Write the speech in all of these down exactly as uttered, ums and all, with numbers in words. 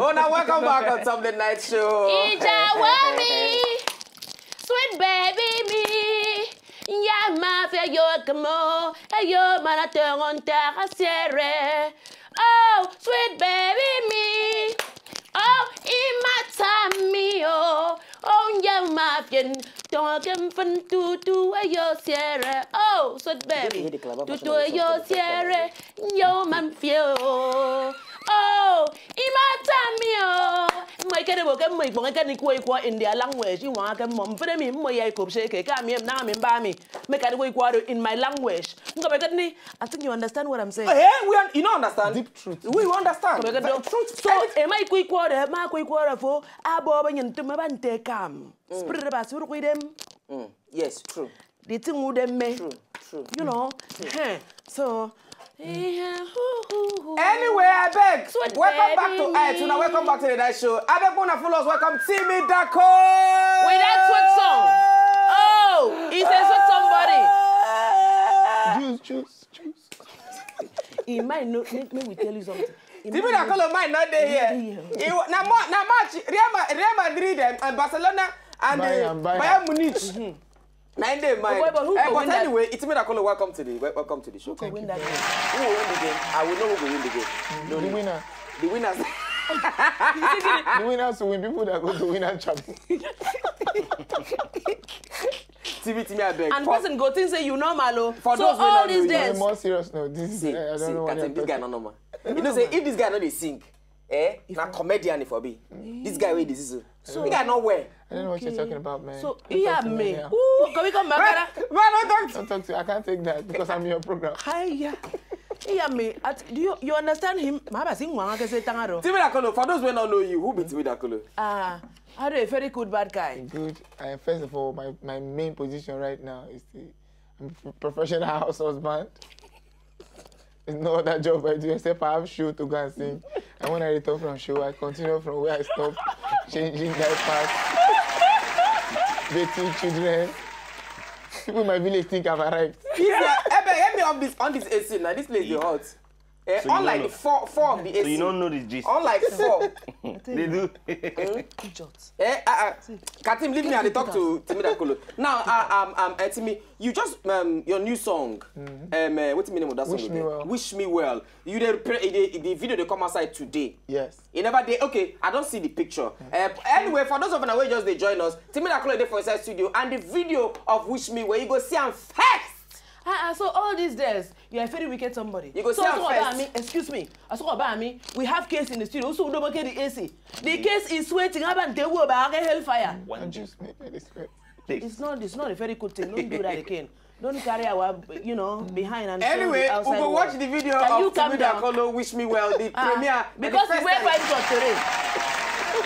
Oh, now welcome back on Top the Night Show. Ija wami, sweet baby me. Ya mafia yo kamo, yo mana tongon ta sere. Oh, sweet baby me. Oh, imata mi oh. Oh, ya mafia tongon fun tutu yo sere. Oh, sweet baby. Tutu yo sere. Yo man fio. Oh, imata mi oh. Mo ikede bo ke mo ikpon ke ni kwo ikwo in their language. Iwa ke mo mfere mi mo ya ikop sheke ka mi em na mi mba mi. Me ka ni kwo ikwo in my language. Ngo be ke ni, I think you understand what I'm saying. Hey, we are, you don't understand. Deep truth. We understand. Ko be ke do. Truth. So, e ma ikwo ikwo de, ma kwo ikwo de fo. Abo ba nyen tu ma ban te kam. Spirit ba suru kwi dem. Mm, yes, true. The thing with them me. True, true. You know. Eh, so. Yeah, hoo, hoo, hoo. Anyway, I beg. Sweet Welcome back to baby Earth. Una welcome back to the night show. I beg una follow us. Welcome Timmy Dako. With that sweet song. Oh, he says sweet somebody. Juice, juice, juice. He might know. Let me tell you something. He Timmy might know- Dakolo might not dey here. He- He wa- na Ma- na match Real, Ma- Real Madrid and, and Barcelona and Bayern, uh, Bayern. Bayern Munich. Na him dey mind. Oh, boy, but who Eh, go but win that? Anyway, Timmy Dakolo, welcome to the wel- welcome to the show. Who go win that game? Who will win the game? I will know who will win the game. No, The no. Winner. The winners. The winners will win. People that go to win and champion. Timmy, Timmy, I beg. And For- person go think say you normal oh. For So those wey all no these know you, On a days. More serious note, this is See, I don't see, know what Katim, I'm this guy talking. No normal. You know say if this guy no dey sing, eh, na comedian he for be. This guy wey dey sing so. This guy no well. I don't know what you're talking about, man. So Don't yeah talk to me me. now. Ooh, go we come back. Man, don't talk. Don't talk to. I can't take that because I'm in your program. Hiya. Yeah me. At, do you you understand him? Mama sing wang ke say tangaro. Timmy Dakolo, for those wey no know you, who be Timmy Dakolo? Ah, how do a very good bad guy. Good. And first of all, my, my main position right now is the I'm a professional house husband. There's no other job I do except I have show to go and sing. And when I return from show, I continue from where I stopped, changing diapers, bathing children. People in my village think I've arrived. If you ever help me on this on this A C now, this place dey hot. Eh, So you unlike don't the four four of the A C. So you don't know the gist. Unlike four. They do. Idiot. Eh, uh, uh, Katim, leave me and talk to Timmy Dakolo. Now, uh, um, um, uh, Timmy, you just um your new song. Um, uh, what's the name of that song? Wish Me Again? Well. Wish Me Well. You the, pre- the the video they come outside today. Yes. You never dey okay. I don't see the picture. Uh, anyway, for those of you wey just dey join us, Timmy Dakolo dey for inside studio and the video of Wish Me Well you go see am first. Ah, ah, so all these days, you're a very wicked somebody. You go so, see am so first. About me, excuse me. I saw about me. We have case in the studio. So don't get the A C. The case is sweating. I've been there about hellfire. And just make me this way. It's not. It's not a very good thing. Don't do that again. Don't carry our, you know, behind and show Anyway, the we outside go world. Watch the video Can you of calm Timmy down? Dakolo Wish Me Well, the Ah, premiere. Because the you first wear time. fine clothes today.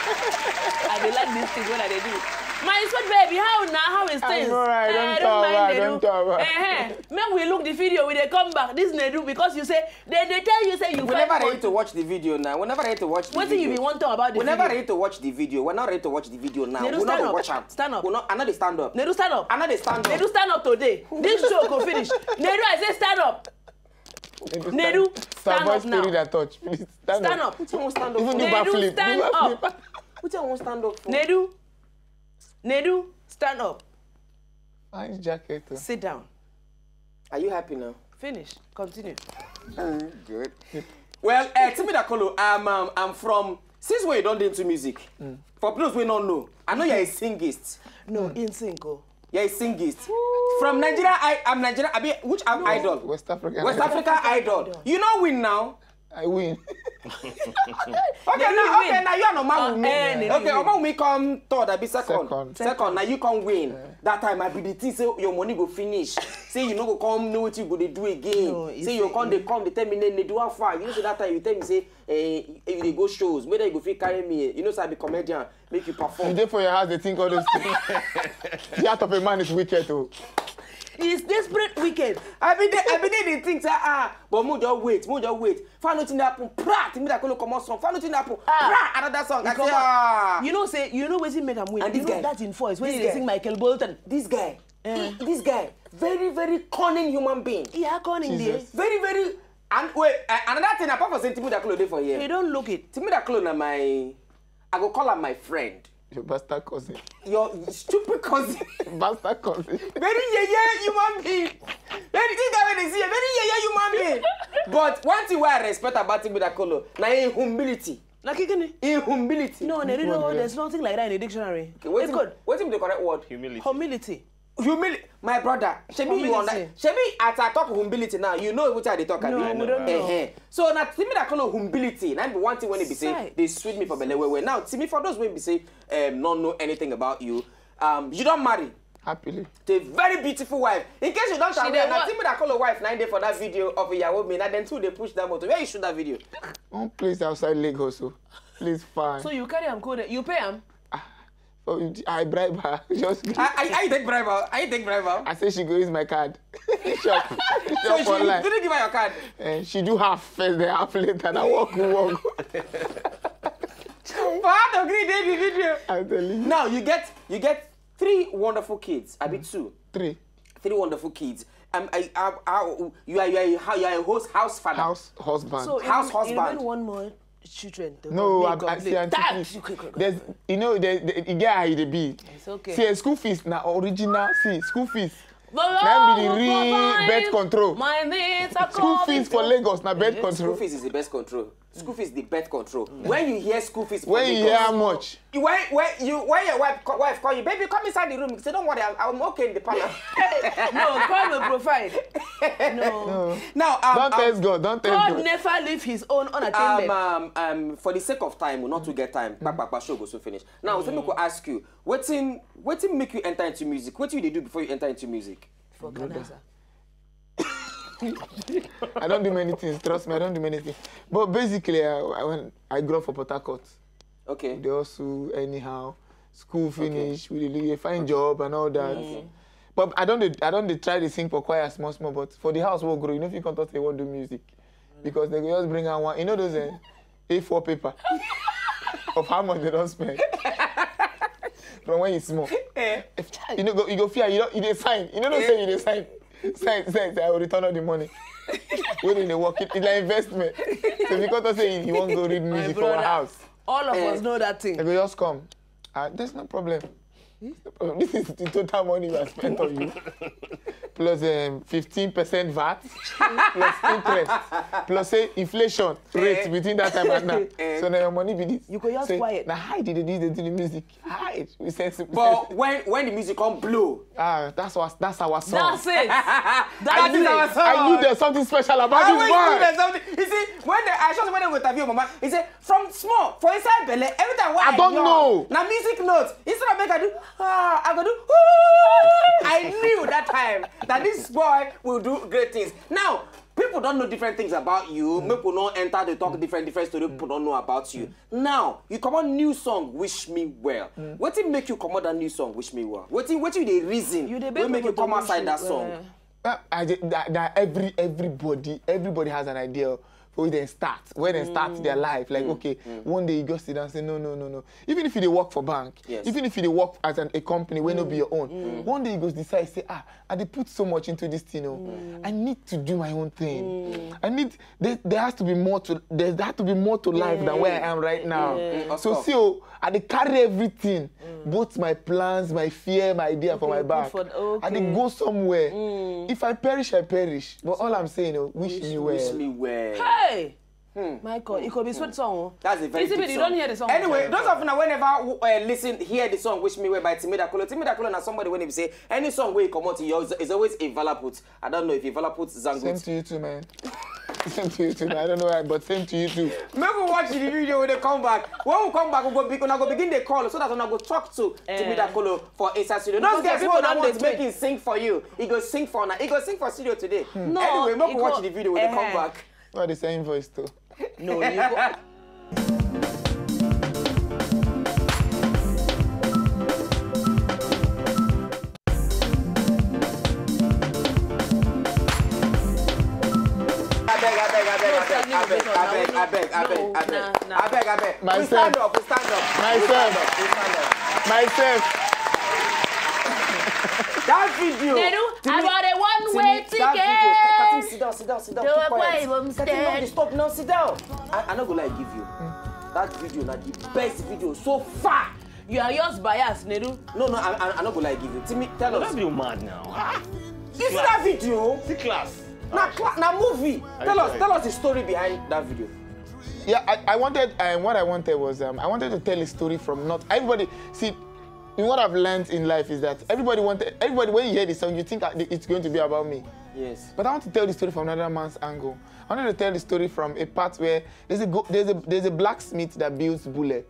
I dey like this thing when I dey do. My sweet baby, how now? How is I'm things? alright, Eh, don't I talk mind about, Nedu. don't talk about. Eh, eh. Make we look the video. We dey come back. This Nedu because you say they dey tell you say you We find never money. need to watch the video now. We never need to watch the Wetin video. You be want talk about the We video? Never need to watch the video. We're not ready to watch the video now. Nedu, We stand not up. Watch am. Stand up. We not. I know they stand up. Nedu, stand up. I know they stand up. Nedu, stand up today. This show go finish. Nedu, I say stand up. Nedu, stand Avoid up now. Spirit that touch. Please stand, Stand up. up. Wetin I wan stand up Even for? do Nedu, backflip. stand Do up. backflip. Wetin I wan stand up for? Nedu, Nedu, stand up. Nice jacket. Oh. Sit down. Are you happy now? Finish. Continue. Good. Well, uh, Timmy Dakolo, I'm um, I'm from since when you don't into music. For those we don't know, I know you're a singist. No, in sync. Oh. You're a singist. From Nigeria, I I'm Nigeria. I mean, which I'm idol? West Africa. West Africa Idol. You know win now. I win. Okay, Then now you okay, win. now you are no Uh, man. eh, then Okay, you win. Omo we come third, I be second. Second. Second, now you can win. That time I be the thing say your money go finish. Say you no go come know what you go dey do again. No, you Say you see, come they come they tell me they do how far. You know so that time you tell me say eh, if you dey go shows, whether you go fit carry me. You know so I be comedian, make you You perform. dey for your house, they think all those things. The heart of a man is wicked, oh. Is desperate wicked. I be there, I be there. They think say ah, but mo just wait, mo just wait. Find nothing happen. Pra, Timmy Dakolo come out song. Find nothing happen. Ah. Pra, another song. I Come say on. ah. You know say you know wetin make am win. And You this know guy- that in voice when this he dey guy- sing Michael Bolton. This guy, Eh. he- this guy, very very cunning human being. He had cunning there. Jesus. Very very And wait, uh, another thing, apart from saying Timi Dakolo dey for here. You don't look it. Timi Dakolo na my, I go call am my friend. Your bastard cousin. Your stupid cousin. Bastard cousin. Very yeye human being. Very, this guy wey dey see here, very yeye human being. But one thing wey I respect about Timi Dakolo na him humility. Na kikini. Him humility. No, no, no, no, there's nothing like that in the dictionary. Okay, wetin, wetin be the correct word? Humility. Humility. Humili-, my brother, shebi you Humility. understand? Shebi as I talk humility now, you know wetin I dey talk, abi? No, we don't know. Eh-heh. So na Timi Dakolo humility, na be one thing wey be say Sai. dey sweet me for belle well well. Now, Timi, for those wey be say um, no know anything about you, um, you don marry Happily. to a very beautiful wife. In case you don't She aware, dey na what? Timi Dakolo wife na dey for that video of Iyawo Me. Na dem two dey push that motor. Where you shoot that video? One place outside Lagos, so please fine. So you carry am go there, you pay am. Oh, I bribe her. Just I, I, I take bribe out. I take bribe out. I say she go use my card. Shop. So Shop she online. Didn't give her your card. Eh, she do half first, then half later. Now walk, walk. For her to agree, dey the video. I'm telling you. Now you get you get three wonderful kids. I be two. Three. Three wonderful kids. Um, I, I, I, you are you are a, you are a host house father. House husband. So House even, husband. Even one more children. To No, make I'm, I complete. see Auntie That- Peace. There's, you know, the, the, the guy how they be. It's okay. See, school fees na original. See, school fees. But That be the Lord real provide birth control. My needs are School fees for coming. Lagos na birth School control. Fees is the best control. School fees is the birth control. When you hear school fees, for When you Lagos, hear how much? when when you when your wife co- wife call you, baby, come inside the room. Say, don't worry, I'm, I'm okay in the parlor. No, come and provide. No. Now, um, Don't um, test God. Don't test God God. Never leave his own um, unattended. um, um, for the sake of time, we not to get time. Back, back, back, show go soon finish. Now, let me go ask you, wetin wetin make you enter into music? Wetin you dey do before you enter into music? For Canada. I don't do many things. Trust me, I don't do many things. But basically, I, I, when I grew up for Port Harcourt. Okay. They also anyhow school finish, we dey do a fine job and all that. But I don't dey- I don't dey try to sing for choir small small. But for the house we grow, you know if you come talk say you want do music, because they go just bring out one. You know those uh, A four paper of how much they don't spend from when you small. Eh. If, you know, go, you go fear. You don't. You dey sign. You know, don't say you dey sign. Sign, sign. Say I will return all the money. When they work it, it's like investment. So if you come talk say you want go read music for our Brother, house, all of Eh. Us know that they thing. go just come. Ah, there's no problem. There's no problem. This is the total money you have spent on you. Plus um, fifteen percent VAT, plus interest, plus say inflation rate Eh. Between that time and now. Eh. So now your money be this. You go just Say, quiet. Now hide the, the, the, the music. Hide. We sense. But when when the music come blow, Ah, that's what that's our song. That's it. that That's is it. our song. I knew there's something special about I this always boy. Knew there's something. You see, when the, I just when they go interview mama, he say from small for inside belle, every time when I I don't yawn, know. Na music note. Instead of make I do ah, I go do ooh. I knew that time that this boy will do great things. Now, people don't know different things about you. People don't enter the talk different different story. People don't know about you. Now, you come on new song, Wish Me Well. Wetin make you come out that new song, Wish Me Well? Wetin wetin you dey reason? You dey Wey beg make you people come to wish outside you that song? well. Uh, I, ju- that, that every everybody everybody has an idea for where they start, where they start their life. Like okay, one day you go sit down and say no no no no. Even if you dey work for bank, Yes. Even if you dey work as an, a company where no be your own, one day you go decide say ah, I dey put so much into this thing. Oh, I need to do my own thing. I need there, there has to be more to there has to be more to life than where I am right now. Mm, of So course. see, oh, I dey carry everything, both my plans, my fear, my idea for Okay, my good back. for the- I dey okay. Go somewhere. If I perish, I perish. But all I'm saying, oh, wish me well. Wish me well. Hey! Michael, it could be sweet song. Oh. That's a very Is it good me, you song. Don't hear the song. Anyway, those of you now whenever uh, listen, hear the song "Wish Me Well" by Timi Dakolo. Timi Dakolo na somebody when he say any song wey come out, he always- is always a valid put. I don't know if he valid put Same Zangut. To you too, man. Same to you too, man. I don't know why, but same to you too. Make we watch the video when they come back. When we come back, we go be, una go begin the call so that una go talk to Eh. Timi Dakolo for inside studio. Because Those guys people wey una don't want dey make wait. Him sing for you. He go sing for una. He go sing for studio today. No, Anyway, make he we watch go- the video when they come eh. Back. No, the same voice too. No, you go. Abeg, abeg, abeg, abeg, abeg, abeg, abeg, abeg, abeg, abeg, abeg, abeg. We stand up, we stand up. Myself. We stand up, we stand up. Myself. That video. Nedu, I bought a one-way That video, ticket. thirteen Sit down, sit down, sit down. The Keep Akwa quiet. Ibom Get him, no, state. Disturb now. Sit down. I, I no go lie give you. That video na the best video so far. You are yours bias, Nedu. No, no, I, I, I no go lie give you. Timmy, tell Don't us. be mad now. Ah, You see that video? see class. Na cla- na movie. Tell us, sorry? Tell us the story behind that video. Yeah, I, I wanted, and what I wanted was, um, I wanted to tell a story from not everybody. See, in what I've learned in life is that everybody wanted, everybody, when you hear the song, you think, uh, it's going to be about me. Yes. But I want to tell the story from another man's angle. I wanted to tell the story from a part where there's a go, there's a there's a blacksmith that builds bullets.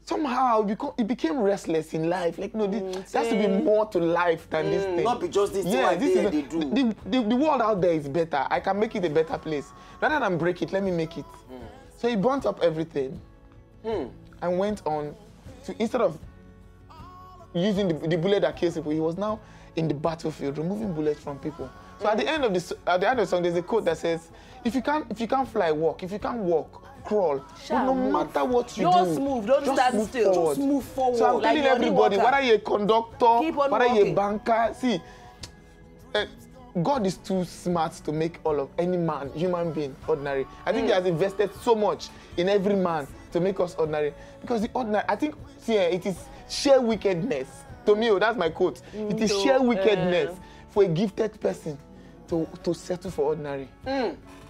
Somehow it become, it became restless in life. Like, no, this, there has to be more to life than this thing. Not be just this thing Yeah, I this did, is they do. The, the, the world out there is better. I can make it a better place. Rather than break it, let me make it. So he burnt up everything and went on to, instead of using the, the bullet that kills people, he was now in the battlefield, removing bullets from people. So at the end of the s- at the end of the song, there's a quote that says, "If you can't if you can't fly, walk. If you can't walk, crawl. But no matter what you Just do, move, don't just stand move still. forward." Just move forward. So I'm Like telling you're the everybody, worker. Whether you're a conductor, Keep on whether you're a walking. Banker, see, uh, God is too smart to make all of any man, human being, ordinary. I think He has invested so much in every man to make us ordinary. Because the ordinary, I think, see, eh, it is sheer wickedness. To me, oh, that's my quote. It is to, sheer uh, wickedness for a gifted person to, to settle for ordinary.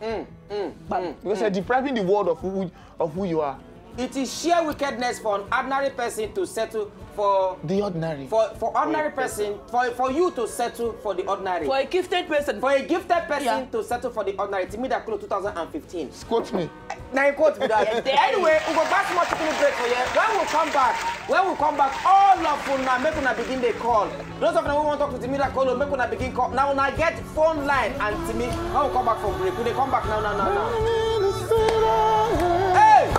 Because you're depriving the world of who of who you are. It is sheer wickedness for an ordinary person to settle for The ordinary. for for ordinary person for for you to settle for the ordinary. For a gifted person. For a gifted person Yeah. to settle for the ordinary. Timmy Dakolo two thousand fifteen. Quote me. Now you quote me that. Yeah, there Anyway, we go back small chicken break for here. When we come back, when we come back, all of una make una begin dey call. Those of una who want talk to Timmy Dakolo, make una begin call. Now una get phone line and Timmy. When we come back from break, we dey come back now, now, now, now. Hey!